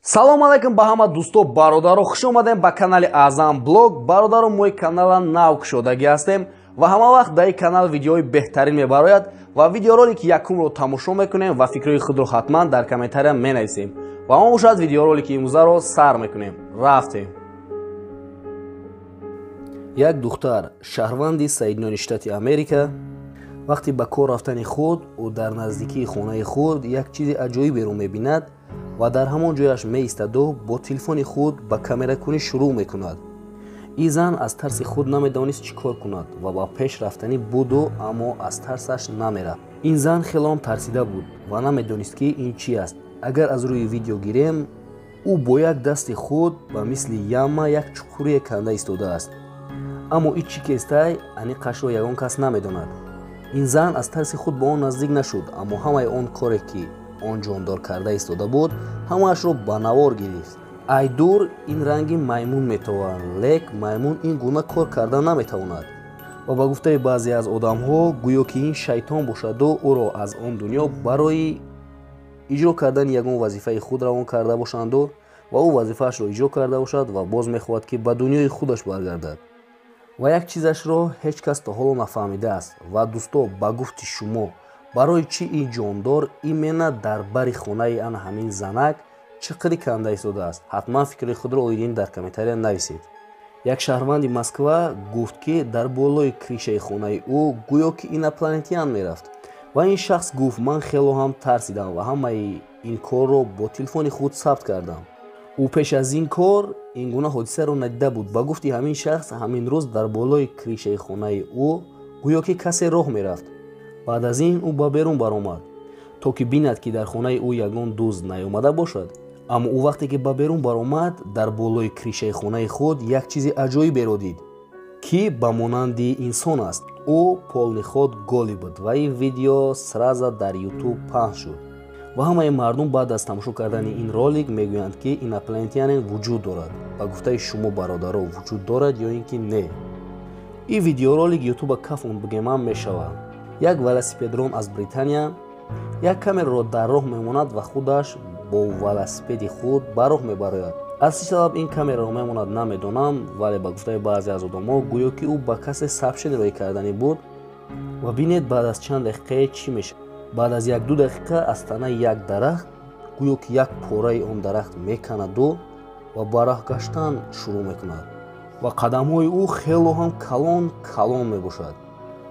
Салом алейкум ба ҳама дӯсто, бародаро, хуш омадем ба канали Аъзам Блог. Бародаро, мо канала нав кушодагӣ ҳастем ва ҳама вақт дар ин канал видеои беҳтарин мебарояд ва видеоролики якумро тамошо мекунем ва фикрҳои худро ҳатман дар комментария менависем. Ва мо бошад видеоролики имрӯзаро сар мекунем. Рафтем. Як духтар, шаҳрванди Соединённые Штаты Америка, вақти ба кор рафтани худ ӯ дар наздикии хонаи худ як чизи аҷоиберо мебинад ва дар ҳамон ҷояш меистаду бо телефони худ ба камеракунӣ шурӯъ мекунад. Ин зан аз тарси худ намедонист чӣ кор кунад ва ба пеш рафтанӣ буду, аммо аз тарсаш намерафт. Ин зан хело тарсида буд ва намедонист, ки ин чӣ аст. Агар аз рӯи видео гирем, ӯ бо як дасти худ ба мисли яма як чуқурие канда истодааст. Аммо ин чӣ кестай, аниқашро ягон кас намедонад. Ин зан аз тарси худ ба он наздик нашуд, аммо ҳамаи он коре, ки он ҷондор карда истода буд, ҳамаашро ба навор гирифт. Ай дур ин ранги маймун метовад, лек маймун ин гуна кор карда наметавонад. Ва ба гуфтаи баъзе аз одамҳо, гӯё ки ин шайтон бошаду ӯро аз он дунё барои иҷро кардани ягон вазифаи худ равон карда бошанду ва ӯ вазифаашро иҷро карда бошад ва боз мехоҳад, ки ба дунёи худаш баргардад. Ва як чизашро ҳеҷ кас то ҳоло нафаҳмидааст. Ва дӯсто, ба гуфти шумо, барои чӣ ин ҷондор именно дар бари хонаи ана ҳамин занак чиқири канда истодааст? Ҳатман фикри худро оидин дар комментария нависед. Як шаҳрванди Москва гуфт, ки дар болои крышаи хонаи ӯ гӯё ки инопланетян мерафт. Ва ин шахс гуфт: ман хело ҳам тарсидам ва ҳамаи ин корро бо телефони худ сабт кардам. Ӯ пеш аз ин кор ин гуна ҳодисаро надида буд. Ба гуфти ҳамин шахс, ҳамин рӯз дар болои крышаи хонаи ӯ гӯё ки касе роҳ мерафт. Баъд аз ин ӯ ба берун баромад, то ки бинад, ки дар хонаи ӯ ягон дузд наёмада бошад. Аммо ӯ вақте ки ба берун баромад, дар болои крышаи хонаи худ як чизи аҷоиберо дид, ки ба монанди инсон аст. Ӯ полный ход голый буд ва ин видео сразу дар Ютуб паҳн шуд. Ва ҳамаи мардум баъд аз тамошо кардани ин ролик мегӯянд, ки инопланетянин вуҷуд дорад. Ба гуфтаи шумо, бародаро, вуҷуд дорад ё ин ки не? Ин видеоролик Ютуба кафон бигемам мешавад. Як велосипедрон аз Британия як камераро дар роҳ мемонад ва худаш бо велосипеди худ ба роҳ мебарояд. Аз чӣ сабаб ин камераро мемонад, намедонам, вале ба гуфтаи баъзе аз одамҳо, гӯё ки ӯ ба касе сообщение роҳӣ карданӣ буд. Ва бинед, баъд аз чанд дақиқае чӣ мешавад. Баъд аз як-ду дақиқа аз танаи як дарахт гӯё ки як пораи он дарахт меканаду ва ба роҳ гаштан шурӯъ мекунад ва қадамҳои ӯ хело ҳам калон калон мебошад.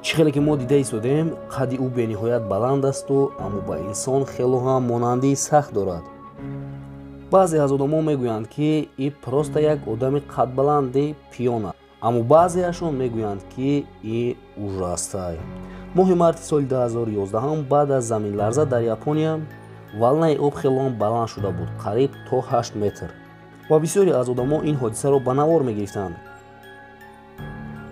Чӣ хеле ки мо дида истодем, қадди ӯ бениҳоят баланд асту, аммо ба инсон хело ҳам монандии сахт дорад. Баъзе аз одамҳо мегӯянд, ки и просто як одами қадбаланди пиён аст, аммо баъзеашон мегӯянд, ки и ужастай. Моҳи марти соли 2011 баъд аз заминларза дар Япония волнаи об хело баланд шуда буд, қариб то 8 метр. Ва бисёре аз одамҳо ин ҳодисаро ба навор мегирифтанд.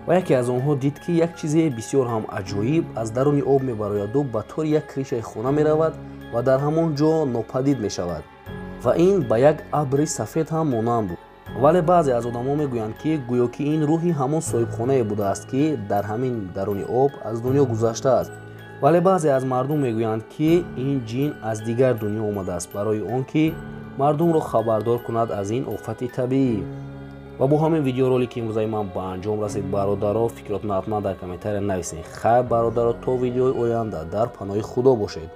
Ва яке аз онҳо дид, ки як чизе бисёр ҳам аҷоиб аз даруни об мебарояду ба тори як крышаи хона меравад ва дар ҳамон ҷо нопадид мешавад. Ва ин ба як абри сафед ҳам монанд буд. Вале баъзе аз одамҳо мегӯянд, ки гӯё ки ин рӯҳи ҳамон соҳибхонае будааст, ки дар ҳамин даруни об аз дунё гузаштааст. Вале баъзе аз мардум мегӯянд, ки ин ҷин аз дигар дунё омадааст барои он ки мардумро хабардор кунад аз ин офати табиӣ. Ва бо ҳамин видеоролики имрӯзаи ман ба анҷом расид. Бародаро, фикротонро ҳатман дар комментария нависед. Хайр, бародаро, то видеои оянда дар паноҳи Худо бошед.